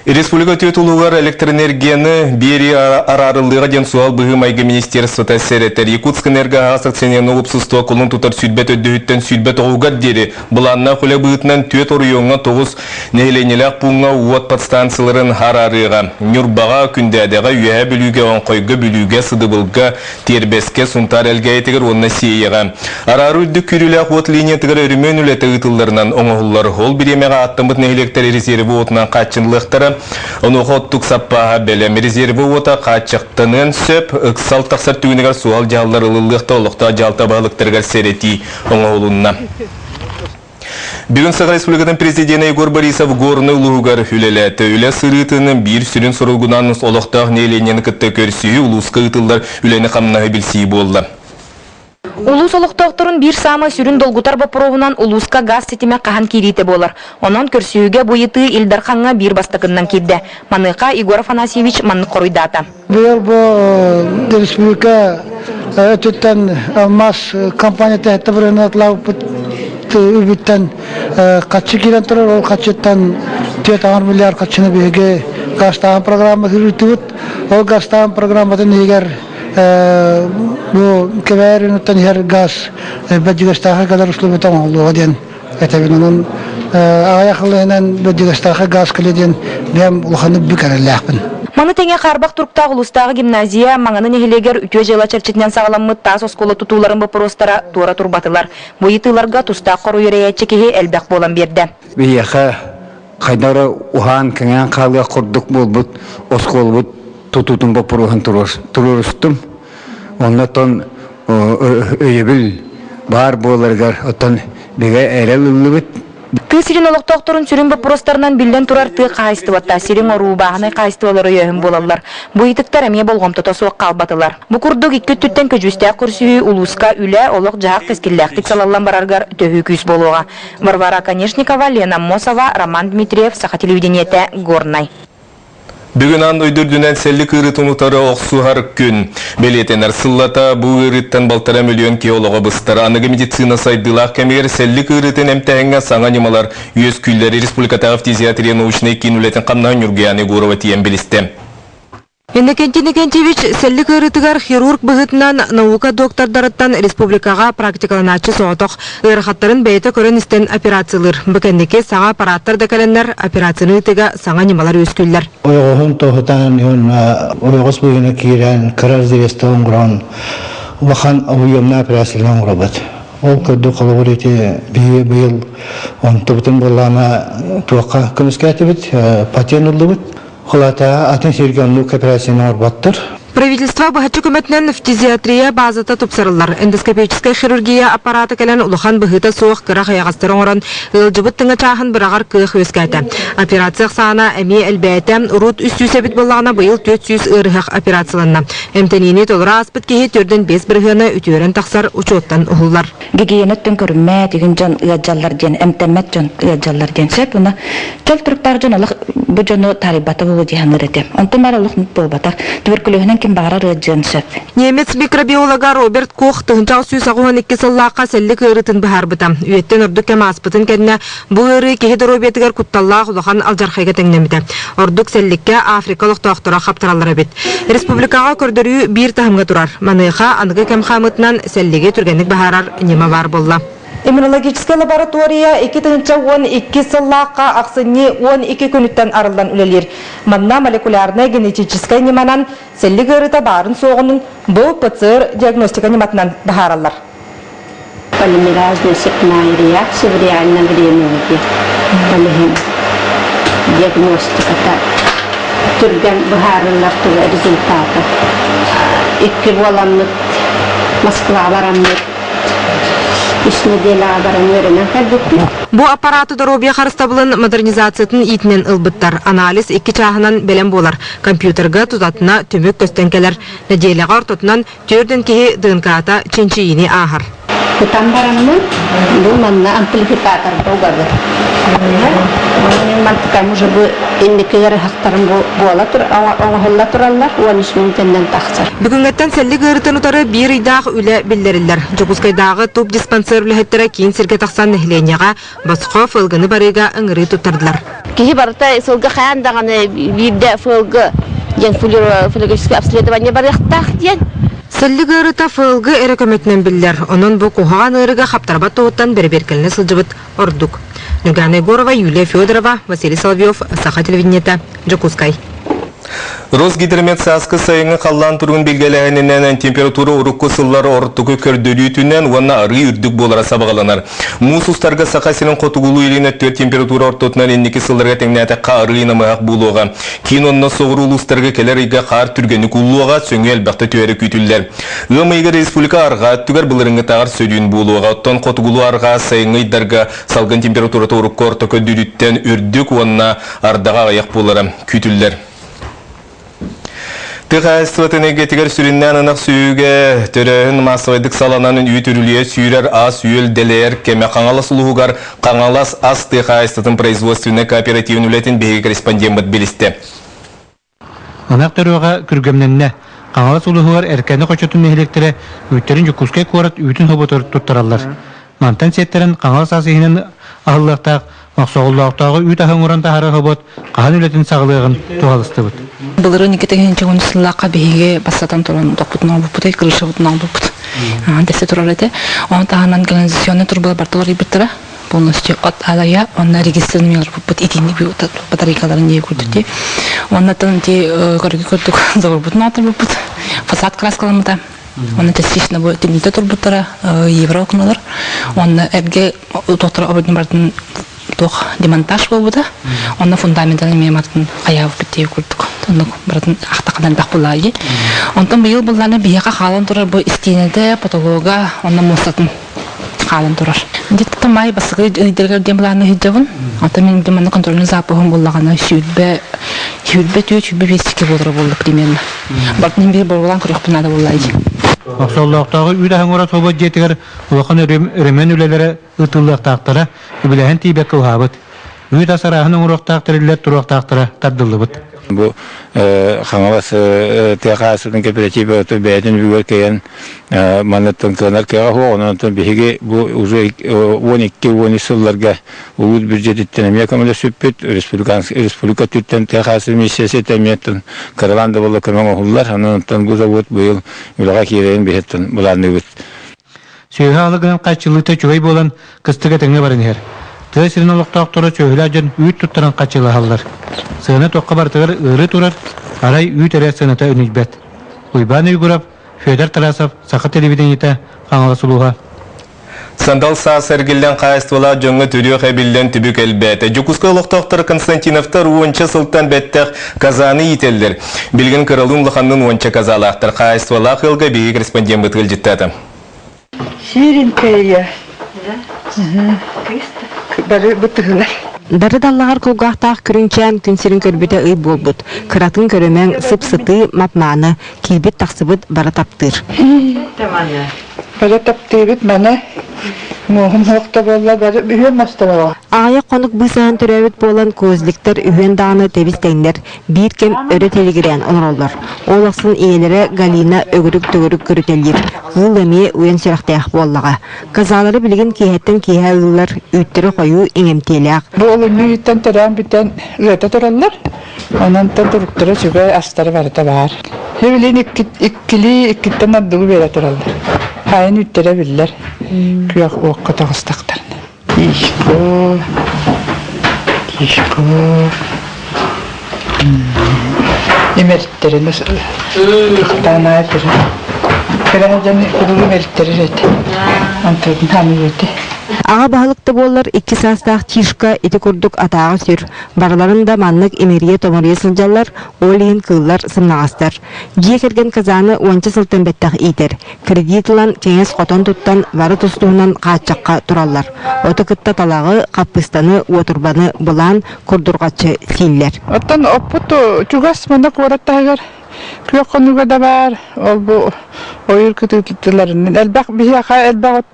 Республика түөрт улууһугар электроэнергияны биэрии араарыллыаҕа диэн суһал быһыы-майгы министерствота сэрэтэр. Якутскэнерго аһаҕас акционернай уопсастыба кулун тутар 24-түттэн 29-угар диэри былааннаах үлэ быһыытынан түөрт оройуоҥҥа тоҕус нэһилиэнньэлээх пууҥҥа уот подстанцияларын араарыаҕа. Ньурбаҕа, Күндээдэҕэ, Үөһээ Бүлүүгэ, Оҥхойго, Бүлүүгэ, Сыдыбылга, Тиэрбэскэ, Сунтаар Элгээйитигэр уонна Сиэйэҕэ. Араары үрдүк күүрүүлээх уот линиятыгар өрөмүөн үлэтэ ыытылларынан оҥоһуллар. Ол бириэмэҕэ ааттаммыт нэһилиэктэр резервэ уотунан хааччынылыахтара. Онуоха оттук саппааһа бэлэм. Резервэ уота хааччахтаныан сөп. Ыксал тахсар түгэнигэр суһал дьаһаллар ылыллыахтара, олохтоох дьаһалта баһылыктарыгар сэрэтии оҥоһулунна. Бүгүн Саха Республикатын Президенэ Егор Борисов Горнай улууһугар үлэлээтэ. Үлэ сырыытын биир сүрүн соругунан олохтоох нэһилиэнньэни кытта көрсүһүү, улууска ыытыллар үлэни-хамнаһы билсии буолла. Улуус олохтоохторун биир саамай сүрүн долгутар боппуруоһунан улууска газ ситимэ хаһан киириитэ буолар. Онон көрсүһүүгэ бу ыйытыы Ил Дархаҥҥа биир бастакыннан киирдэ. Маныаха Егор Афанасьевич маннык хоруйдаата. Быйыл бу республика өттүттэн алмаас компанията сэттэ бырыһыанатлаабыппыт үбүттэн хаччы киирэн турар. Ол хаччыттан 4 миллиард хаччыны биһиги газтааһын программатын ыытыбыт. Ол газтааһын программатын иһигэр бу Кэбээйи рыногтан иһэр газ Бэрдьигэстээххэ кэлэр услугата оҥоһуллуоҕа диэн этэбин. Онон аҕыйах ылыһынан Бэрдьигэстээххэ газ кэлиэ диэн бэйэм улаханнык бүк эрэллээхпин. Маны тэҥэ хаарбах туруктаах улуустааҕы гимназия Маҥаны нэһилиэгэр үтүө дьыала чэрчитинэн саҕаламмыт таас оскуола тутууларын боппуруостара туора турбатылар. Бу ыйытыыларга тустаах хоруй эрэйээччи киһи элбэх буолан биэрдэ. Биһиэхэ хайдах эрэ уһаан-кэҥээн хаалыах курдук буолбут оскуолабыт тутуутун боппуруоһун туруорустум. Оннотон өйөбүл баар буоларыгар оттон бигэ эрэл ыллыбыт. Тыа сирин олохтоохторун сүрүн боппуруостарынан биллэн турар тыа хаһаайыстыбата, сириҥ оруу, бааһынай хаһаайыстыбалар өйөөһүн буолаллар. Бу ыйытыктар эмиэ болҕомтото суох хаалбатылар. Бу курдук икки өттүттэн көдьүүстээх көрсүһүү улууска үлэ, олох-дьаһах кэскиллээхтик салаллан барарыгар төһүү күүс буолуоҕа. Варвара Оконешникова, Лена Аммосова, Роман Дмитриев, Саха телевидениетэ, Горнай. Бүгүн аан дойду үрдүнэн сэллик ыарыытын утары охсуһар күн. Бэлиэтэнэр сыллата бу ыарыыттан балтараа миллион киһи олоҕо быстар. Аныгы медицина сайдыылаах кэмигэр сэллик ыарыытын эмтээһиҥҥэ саҥа ньымалар үөскүүллэр. Республикатааҕы фтизиатрия научнай киин үлэтин хамнаһын Ньургуйаана Егорова тиийэн билистэ. Иннокентий Иннокентьевич сэллик ыарыытыгар хирург быһыытынан наука доктордарыттан республикаҕа практикаланааччы соҕотох. Ыарахаттарын бэйэтэ көрөн-истэн операциялыыр. Бу кэнники саҥа аппараттар да кэлэннэр операцияны ыытыыга саҥа ньымалар үөскүүллэр. Ойоҕоһун тоһутан ойоҕос быыһына киирэн кыра разрезта оҥорон улахан объемная операциялары оҥоробут. Ол курдук холобур ити биһиги быйыл онтубутун буоллаҕына туохха көмүскээтибит, патент ыллыбыт. Холата атын сиргэ оннук операцияны оҥорботтор. Правительство быһаччы көмөтүнэн фтизиатрия базата тупсарыллар. Эндоскопическай хирургия аппарата кэлэн улахан быһыыта суох кыра хайаҕастары оҥорон, ыалдьыбыт тыҥа чааһын быраҕар кыах үөскээтэ. Операция ахсаана эмиэ элбээтэ. Урут 300 эбит буоллаҕына, быйыл 400 ыарыһах операцияланна. Эмтэниини толору ааспыт киһи 4-5 бырыһыана үтүөрэн тахсар учуоттан уһуллар. Гигиена өттүн көрүммэт, игин дьон ыалдьаллар диэн, эмтэммэт дьон ыалдьаллар диэн сөп. Уна чөл туруктаах дьон олох бу дьону таарыйбата буолуо дии саныыр этим. Онтон баар олох буолбатах. Туберкулеһунан ким баҕарар ыалдьыан сөп. Немец микробиолога Роберт Кох 1982 сыллаахха сэллик ыарыытын быһаарбыта. Үйэттэн ордук кэм ааспытын кэннэ бу ыарыы киһи доруобуйатыгар кутталлаах улахан алдьархайга тэҥнэммитэ. Ордук сэлликкэ Африка олохтоохторо хаптараллар эбит. Республикаҕа көрдөрүү биир таһымҥа турар. Маныаха аныгы кэм хаамыытынан сэллиги түргэнник быһаарар ньыма баар буолла. Иммунологическай лаборатория 2012 сыллаахха ахсынньы 12 күнүттэн арыллан үлэлиир. Манна молекулярнай генетическай ньыманан сэллик ыарыыта баарын-суоҕун бу ПЦР диагностика ньыматынан быһаараллар. Полимеразная цепная реакция в реальном времени ол иһин диагностиката түргэн быһаарыллар тула результата икки буоламмыт Москва бараммыт үс нэдиэлэҕэ баран үөрэнэн кэлбиппит. Бу аппараты доруобуйа харыстабылын модернизациятын иитинэн ылбыттар. Анализ икки чааһынан бэлэм буолар. Компьютерга тутатына түмүк көстөн кэлэр. Нэдиэлэҕэ ортотунан Төрдүн киһи ДНК-та чинчийиини ааһар. Кутан бараммын, бу манна амплификаторга угабыт. Мин мантыкам уже бу инники ыарыһахтарым буола оҥоһулла тураллар, 13 мүнүүтэннэн тахсар. Бүгүҥҥэттэн сэллик ыарыытын утары биир ыйдаах үлэ биллэриллэр. Дьокуускайдааҕы туб диспансер үлэһиттэрэ киин сиргэ тахсан нэһилиэнньэҕэ босхо ФЛГ-ны барыыга ыҥырыы туттардылар. Киһи барыта сылга хайаан даҕаны биирдэ ФЛГ диэн флюорографическое обследование барыахтаах диэн. Сэллик ыарыыта ФЛГ эрэ көмөтүнэн биллэр, онон бу куһаҕан ыарыыга хаптарбат туһуттан бэрэбиэркэлэнэ сылдьыбыт ордук. Ньургуйаана Егорова, Юлия Федорова, Василий Соловьев, Саха телевидениета, Дьокуускай. Росгидромет сааскы сайыҥҥы халлаан туругун билгэлээһининэн температура урукку сыллар ортоку көрдөрүүтүнэн уонна арыы үрдүк буолара сабаҕаланар. Муус устарга Саха сирин хотугулуу-илин өттүгэр температура ортотунан инники сылларга тэҥнээтэххэ арыы намыһах буолуоҕа. Киин уонна соҕуруу улуустарга кэлэр ыйга хаар түргэнник ууллуоҕа, сөҥүү элбэхтэ түһэрэ күүтүллэр. Ыам ыйыгар республика арҕаа өттүгэр былырыҥҥытааҕар сөрүүн буолуоҕа. Оттон хотугулуу-арҕаа сайыҥҥы ыйдарга салгын температурата урукку орто көрдөрүүттэн үрдүк уонна ардаҕа аҕыйах буолара күүтүллэр. Тыа хаһаайыстыбатын эйгэтигэр сүрүннээн ынах сүөһүгэ төрөөһүн маассабайдык саланан үүт үрүлүйэ сүүрэр ас-үөл дэлэйэр кэмэ Хаҥалас улууһугар Хаҥалас ас тыа хаһаайыстыбатын производственнай кооперативын үлэтин биһиги корреспондеммыт билистэ. Ынах төрүөҕэ күргэмнэннэ. Хаҥалас улууһугар Эркээни хочотун нэһилиэктэрэ үүттэрин Дьокуускай куорат үүтүн хоботор туттараллар. Мантан сиэттэрэн Хаҥалас ас иһинэн аһыллыахтаах Мохсоҕоллоохтооҕу үүт аһы оҥорон таһаарар хобот хаһан үлэтин саҕалыаҕын туһалыстыбыт. Былырыын 2010 сыллаахха биһиги бастатан туран тохпутун оҥорбуппут, крышабытын оҥорбуппут. Дэсэ турар этэ. Ону таһынан канализационный трубалар барытылар ыйбыттара. Полностью от алая, онно регистрированный олорбуппут итинник батарейкаларын дии курдук дии. Оннотон ити көрүгү курдук заборбутун оҥорбуппут. Фасад краскаламмыта. Онно частично бу тимирдэ турбуттара евро окналар. Онно эргэ туохтара оборудование барытын туох демонтаж буолбута. Онно фундаментын эмиэ матын хайаабыппыт дии курдук. Оннук барытын ахтаханан элбэх буллаайы. Онтон быйыл буллааны биһиэхэ хаалан турар бу истиэнэтэ, потолога, онно муостатын хаалан турар. Где-то май бастакы ыйдарыгар диэн былааны сылдьабын. Ата мин манна контрольный запаһым буллаҕына сүүрбэ сүүрбэ түөрт сүүрбэ биэс буолара буолла примерно. Бартын биир боруолаан көрүөхпүн наада буолла Охсоллоохтооҕу үүт аһын оҥорор собуот дьиэтигэр улахан өрөмүөн үлэлэрэ ыытыллыахтаахтара, үбүлээһин тиийбэккэ уһаабыт. Үүт ас арааһын оҥоруохтаах тэриллэр туруохтаахтара тардыллыбыт. Бу Хаҥалас тыа хаһаайыстыбатын кэпэрэтиибэ бэйэтин үбүгэр кэйэн манныттан кыанар кыаҕа суох. Онон биһиги бу уже 12-13 сылларга улуус бюджетиттэн эмиэ көмөлөспүппүт. Республика өттүттэн тыа хаһаайыстыбатын министиэристибэтэ эмиэ кыралаан да буолла көмө оҥоһуллар. Онон бу завод быйыл үлэҕэ киирэрин биһиттэн былаанныыбыт. Сүөһү аһылыгынан хааччыллыыта үчүгэй буолан, кыстык этэҥҥэ баран иһэр. Тыа сирин олохтоохторо сүөһүлээх дьон үүт туттаран хаччылаһаллар. Сыана туохха барытыгар ыарыы турар, арай үүт эрэ сыаната өнүйбэт. Уйбаан Уйгуров, Федор Тарасов, Саха телевидениетэ, Хаҥалас улууһа. Сандал саас эргиллэн хаһаайыстыбалаах дьоҥҥо төрүөх эбиллэн түбүк элбээтэ. Дьокуускай олохтоохторо Константиновтар уонча сылтан бэттэх казаны иитэллэр. Билигин кыралыын улаханныын уонча казалаахтар. Хаһаайыстыбалаах ыалга биһиги корреспондеммыт ыалдьыттаата. Сииринтэйэ. Бары бытыһылар. Дары даллаҕар кулгаахтаах күрүҥчээн күн сирин көрбүтэ ый буолбут. Кыратын көрүмэҥ, сып-сытыы, мап-мааны, киирбит-тахсыбыт бары таптыыр. Бары таптыыбыт маны муоһум суох буолла бары үһүөн мастарова. Аҕыйах хонук быысаһан төрөөбүт буолан козликтар үһүөн даҕаны тэбис-тэҥнэр, биир кэм өрө тэлигирээн олороллор. Ол ахсын ийэлэрэ Галина өгүрүк-төгүрүк көрүтэлиир, кыыл эмиэ уйан сүрэхтээх буоллаҕа. Казалары билигин киэһэттэн киэһэ ыыллар, үүттэрэ хойуу, иҥэмтиэлээх. Бу олунньу ыйыттан төрөөн бүтэн ыата тураллар. Онон туруктара үчүгэй, астара барыта баар. Билин иккилии иккиттэн ордугу биэрэ тураллар. Хайын үүттэрэ биллэр. Күөх уокка таҕыстахтарына. Кишко, кишко. Имэртэрин тыхтаан аайы Кыра дьон куруук имэртэрэр этэ. Онтон ханыйыты. Аҕа баһылык да буоллар икки саастаах Тишка ити курдук атааҕа сүр. Барыларын да маннык имэрийэ-томоруйа сылдьаллар, ол иһин кыыллар сымнаҕастар. Дьиэ кэргэн казаны уонча сылтан бэттэх иитэр. Кредит ылан, кэҥэс хотон туттан, бары тус-туһунан хааччахха тураллар. Оту кытта талаҕы, хаппыыстаны, уотурбаны былаан курдурҕаччы сииллэр. Оттон оппут чугас манна куорат таһыгар күөх хонууга да баар, ол бу ойуур кытыытыларынан элбэх биһиэхэ элбэх от.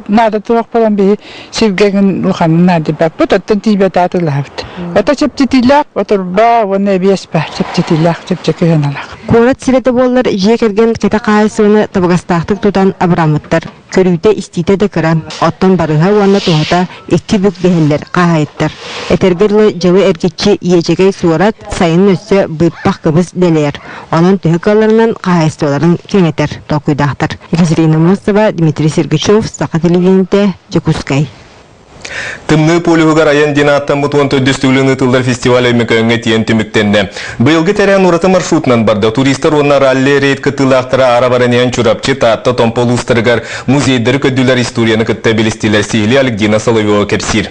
Наада туох буолан биһи сиргэгин улаханын наадыйбаппыт, оттон тиийбэт атыылаһабыт. Ото чэпчэтиилээх отурба уонна эбиэс баар чэпчэтиилээх, чэпчэки сыаналаах. Куорат сирэ да буоллар, дьиэ кэргэн кэтэх хаһаайыстыбаны табыгастаахтык тутан абыраммыттар. Көрүүтэ-истиитэ да кыра, оттон барыһа уонна туһата икки бүк дэһэллэр хаһаайыттар. Этэргэ дылы, дьылы эргиччи иэдьэгэй суорат, сайын өссө быыппах кыбыс дэлэйэр. Онон төһө кыалларынан хаһаайыстыбаларын кэҥэтэр толкуйдаахтар. Екатерина Мостова, Дмитрий Сергучев, Саха телевидениетэ, Дьокуускай. Тымныы полюһугар айан диэн ааттаммыт 14 төгүлүн ыытыллар фестиваль Өймөкөөҥҥө тиийэн түмүктэннэ. Быйылгы тэрээһин ураты маршрутунан барда. Туристар уонна ралли-рейд кыттыылаахтара аара баран иһэн Чурапчы, Таатта, Томпо улуустарыгар музейдары көрдүлэр, историяны кытта билистилэр. Сиһилии Александра Соловьева кэпсиир.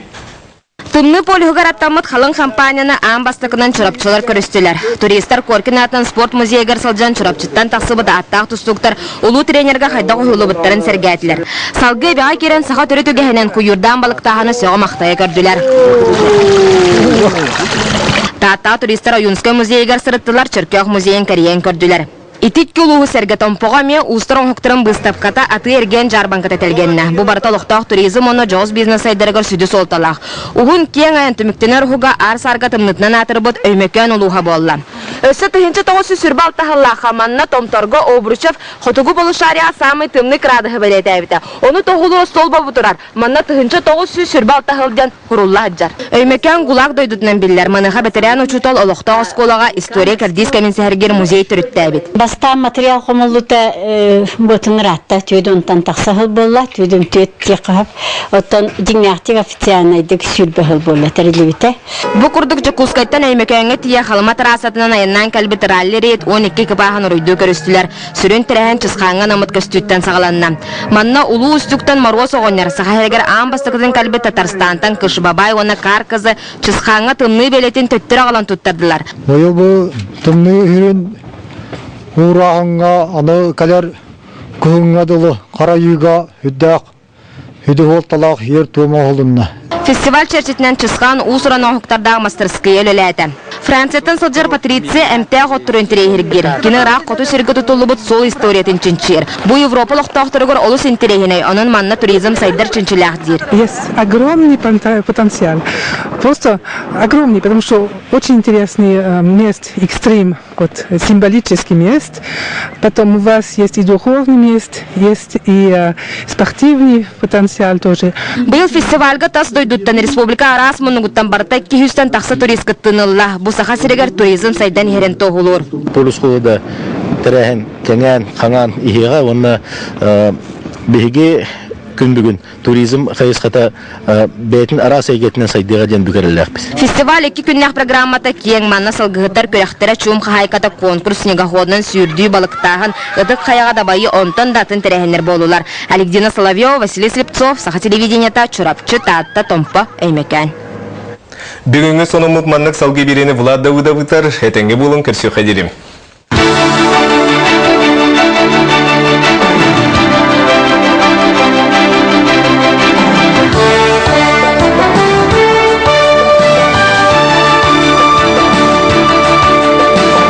Тымныы полюһугар аттаммыт халыҥ хампаанньаны аан бастакынан чурапчылар көрүстүлэр. Туристар Коркин аатынан спорт музейыгар сылдьан Чурапчыттан тахсыбыт ааттаах тустууктар улуу тренергэ хайдах уһуллубуттарын сэргээтилэр. Салгыы эбэҕэ киирэн саха төрүт үгэһинэн куйуурдаан балыктааһыны сөҕө-махтайа көрдүлэр. Тааттаҕа туристар Ойуунскай музейыгар сырыттылар, Чөркөөх музейын кэрийэн көрдүлэр. Ити икки улууһу сэргэ Томпоҕо эмиэ уустар оҥоһуктарын быыстапката атыы-эргиэн дьаарбаҥката тэлгэннэ. Бу барыта олохтоох туризм уонна дьоҕус бизнес сайдарыгар сүдү суолталаах. Уһун, киэҥ айан түмүктэнэр уһуга аар-саарга тымныытынан аатырбыт Өймөкөөн улууһа буолла. Өссө 1926 сыллаахха манна Томторго Обручев хотугу полушарияҕа саамай тымныы кыраадыһы бэлиэтээбитэ. Ону тоһулуур остуолба турар. Манна 1926 сыл диэн курулла сылдьар. Өймөкөөн ГУЛАГ дойдутунан биллэр. Маныаха бэтэрээн учуутал олохтоох оскуолаҕа история кэрдиис кэмин сэһэргиир музей төрүттээбит. Бастаан материал хомуллута буотун ыраатта, түөд онтон тахса сыл буолла, түөдүм түөт диэххэ Оттон дьиҥнээхтик официальнайдык 20 сыл буолла тэриллибитэ. Бу курдук Дьокуускайтан Өймөкөөҥҥө тиийэ Халыма трассатынан айаннаан кэлбит ралли-рейд 12 экипааһын уруйдуу көрүстүлэр. Сүрүн тэрээһин Чысхааҥҥа анаммыт көстүүттэн саҕаланна. Манна Улуу Устюгтан Моруос оҕонньор, Саха сиригэр аан бастакытын кэлбит Татарстантан Кышбабай уонна Кар кызы Чысхааҥҥа тымныы бэлиэтин төттөрү аҕалан туттардылар. Быйыл бу тымныы үрүн уурааһыҥҥа аны кэлэр кыһыҥҥа дылы харайыыга үрдээх Үдү суолталаах сиэр-туом оҥоһулунна. Фестиваль чэрчитинэн Чысхаан уус-уран оҥоһуктардаах мастарыскыайа үлэлээтэ. Францияттан сылдьар Патриция эмтээх оттору интэриэһиргиир. Кини ыраах хоту сиргэ тутуллубут суол историятын чинчийэр. Бу Европа олохтоохторугар олус интэриэһинэй, онон манна туризм сайдар чинчилээх диир. Есть огромный потенциал. Просто огромный, потому что очень интересный мест, экстрим, вот, символический мест. Потом у вас есть и духовный мест, есть и спортивный потенциал тоже. Быйыл фестивальга тас дойдуттан республика араас муннугуттан барыта 200-тэн тахса турист кыттыынылла. Бу Саха сиригэр туризм сайдан иһэрин туоһулуур. Полюс да тэрээһин кэҥээн, хаҥаан иһиэҕэ уонна биһиги күн бүгүн туризм хайысхата бэйэтин араас эйгэтинэн сайдыаҕа диэн бүк эрэллээхпит. Фестиваль икки күннээх программата киэҥ, манна сылгыһыттар күрэхтэрэ, чуум хаһаайката, конкурс, снегоходунан сүүрдүү, балыктааһын, ытык хайаҕа дабайыы, онтон да атын тэрээһиннэр буоллулар. Александра Соловьева, Василий Слепцов, Саха телевидениета, Чурапчы, Таатта, Томпо, Өймөкөөн. Бүгүҥҥү сонуммут маннык салгыы биэриини Влад Давыдов ыытар. Этэҥҥэ буолуҥ, көрсүөххэ диэри.